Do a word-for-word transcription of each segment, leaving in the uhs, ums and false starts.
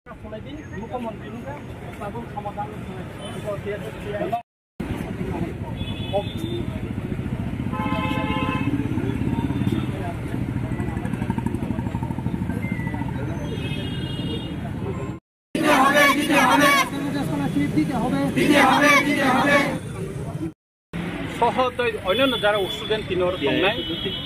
Soho tei onyanno jara student tini oro tongnai.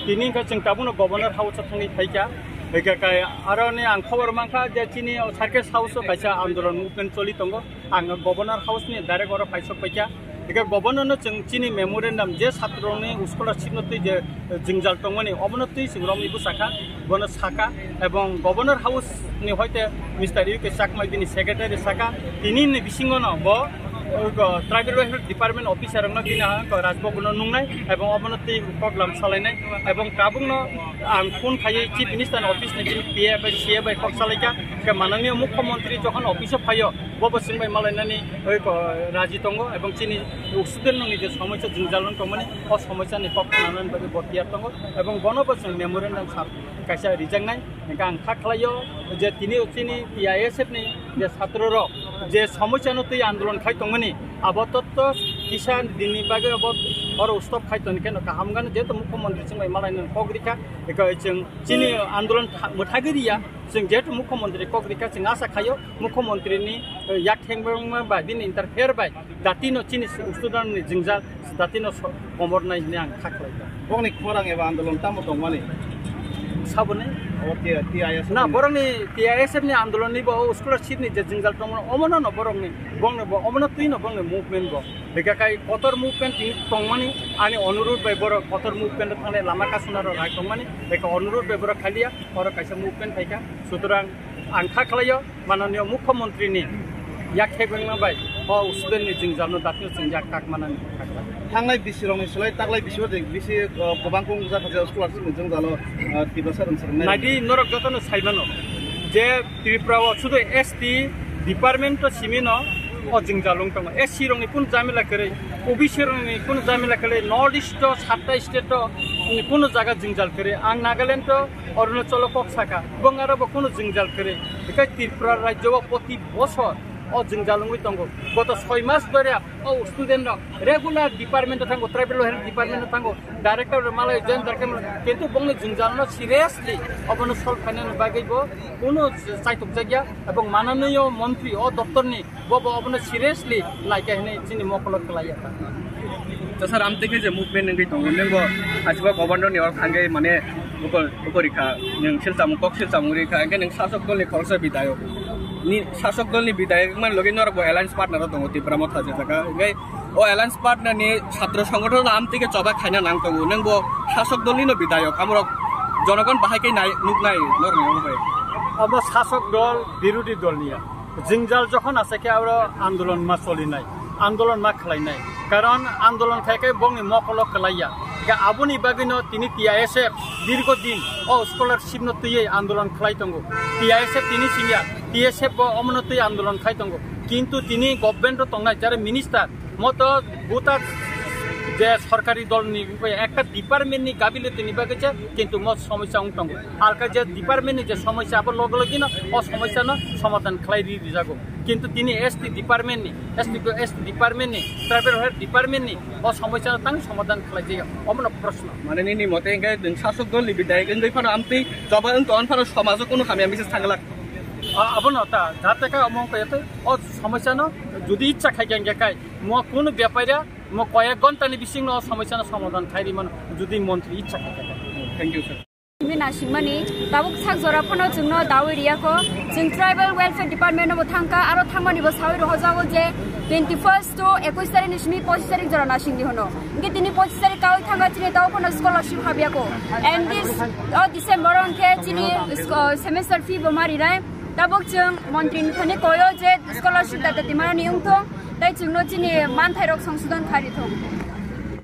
Tini wngkha chwng tabukno Governor House o thangwi phaikha. Hwnkhe kai aroni ang khobor mankha je chini o Circus House o kaisa andolon movement choli tongo. Ang Governor House ni direct oro phaisok paikha. Hwnkhe Governor no chwng chini memorandum je chatrorokni scholarship no twi je jwngjal tongmani obono twi chwng romwi bwsakha. Bono saka, ebong Governor House ni hoite Mister U K Chakma bini secretary saka, tini ni bisingo no bo, o, Tribal Welfare Department officer rokno bini ha ko Rajbhavan no nungnai, ebong obono twi koklam salainai, ebong tabukno ang phone khaiwi Chief Minister ni office ni bini P A bai C A bai kok salaikha, ke mananiya Mukhyamantri jokhon office o phaio, bo bo chwng bai malainani oi ko raji tongo, ebong chini student nungni je somosya jwngjal wng tongmani, o somosya ni kok khwnanani bagwi bo tiyar tongo, ebong bono bo chwng memorandum sab kaisa rijaknai, hwnkhe ang kha khlaio je tini chini T I S F ni je chhatro rok je somosya no twi andolon khai tongmani, abo totto kisa dinni bagwi abo oro stop khai tongkhe no kaham gano, jehetu Mukhyamantri chwng bai malainani kok rikha, eko chwng chini andolon tha-, mwthagwi riya, chwng jehetu Mukhyamantri kok rikha, chwng asa khaio Mukhyamantri ni, eh, yak thengma bai bini interfere bai datino chini student ni jwngjal datino so-, komornai hwnwi ang kha khlaikha. Bokni khorang eba andolon tamo tongmani? Saboni? O T-, T I S F Na, ni? Borokni T I S F ni andolon ni bo o scholarship ni je jwngjal tongmani, omono no borokni, bongni bo, omono twi no bongni movement bo. Hwnkhe kai kotor movement tini tongmani, ani onurudh bai borok kotor movement o thangnai lama kasuna rok hai tongmani, hwnkhe onurudh bai borok khaliya, oro kaisa movement phaikha. Sutrang ang kha khlaio, Mananiya Mukhyamantri ni yak khebengma bai o student ni jwngjal no datino chwng yak kak manani kha khlai. Thangnai bisi rok ni slai taklai bisi o de bisi, uh, kwbang kung jak jak scholarship ni jwngjal o, uh, Tiprasa rwng swrwng nai. Naidi norok joto no sai mano je Tripura o sudu S T department o simi no o jwngjal wng tongo. S C rok ni kunu jamila kwrwi, O B C rok ni kunu jamila kwrwi, North East o satta state o kunu jaga jwngjal kwrwi. Ang Nagaland o Arunachal o kok saka, bongaro bo kunu jwngjal kwrwi. Hikai Tripura rajyo o proti bosor o jwngjal wngwi tongo. Goto soi mas dhore o student rok regular department o thango, tribal health department o thango, director rok malai join director rok, kintu bongni jwngjal no seriously obono solve khainani bagwi bo kunu chaitok jakya, ebong mananiyo montri o doptor ni Bo, bo obono seriously naikha hinwi chini mokolo kwlaiya ta. To sir, amtwi khe je movement wngwi tongo, nwng bo asiba governor ni oro thangwi mane uko, uko rikha, nwng silchamo, kok silchamo rikha, hwnkhe nwng sasok dol ni khoroksa bidayok. Ni sasok dol ni bidayok man logi norok bo alliance partner o tongo Tipra Motha je jaga. Hwnkhe o alliance partner ni chhatro songothono amtwi khe choba khaina nang tongo. Nwng bo sasok dol ni no bidayok, amorok jonogon bahai khe nai, nuknai norok ni omo bai. Obo sasok dol, birodhi dol niya. Jwngjal jokhon ase khe aro andolon ma cholinai, andolon ma khlainai. Karon andolon khai khe bongni mokolo kwlaiya. Ga aboni bagwino tini T I S F dirgo din o scholarship no twiwi andolon khlai tongo. T I S F tini singya, T S F bo omono twi andolon khai tongo. Kintu tini government o tongnai jare minister, Mo to buta je sorkari dol ni ekta department ni gability ni bagwi se, kintu mo somosya wng tongo. Alka je department ni je somosya abo log logino o somosya no somadhan khlai ri rijago. Kintu tini S T department ni, S T ko S T department ni, tribal welfare department ni o somosya no tang somadhan khlai jaya. Omono proshno. Mane nini mote hingke nwng sasok dol ni bidayok wngwi phano amtwi choba wng tong phano somajo kunu hamya message thanglak. A-, abono ta, jate ka omo kaya te o somosya no jodi ichha khai khe hingke kai. Mo kunu bepare mo koyek ghonta ni bising no somosya no somadhan khai ri mano, jodi montri ichha khai khe. Thank you, sir. Simi nasingmani, tabuk sak jora phano chwngno dawi riyakho. Chwng Tribal Welfare Department no bo thangkha, aro thangmani bo sawi rohojago je twenty first to ekush tarik ni simi pochish tarik jora nasingdi hono. Hingke tini pochish tarik kawi thangkha chini tabo phano scholarship habyakho. And this, o December o hingke chini sko-, semester fee bo marinai. Tabuk chwng montri ni thani koyo je scholarship data dimanani wngthong, tei chwngno chini manthairok songsodon khairithong.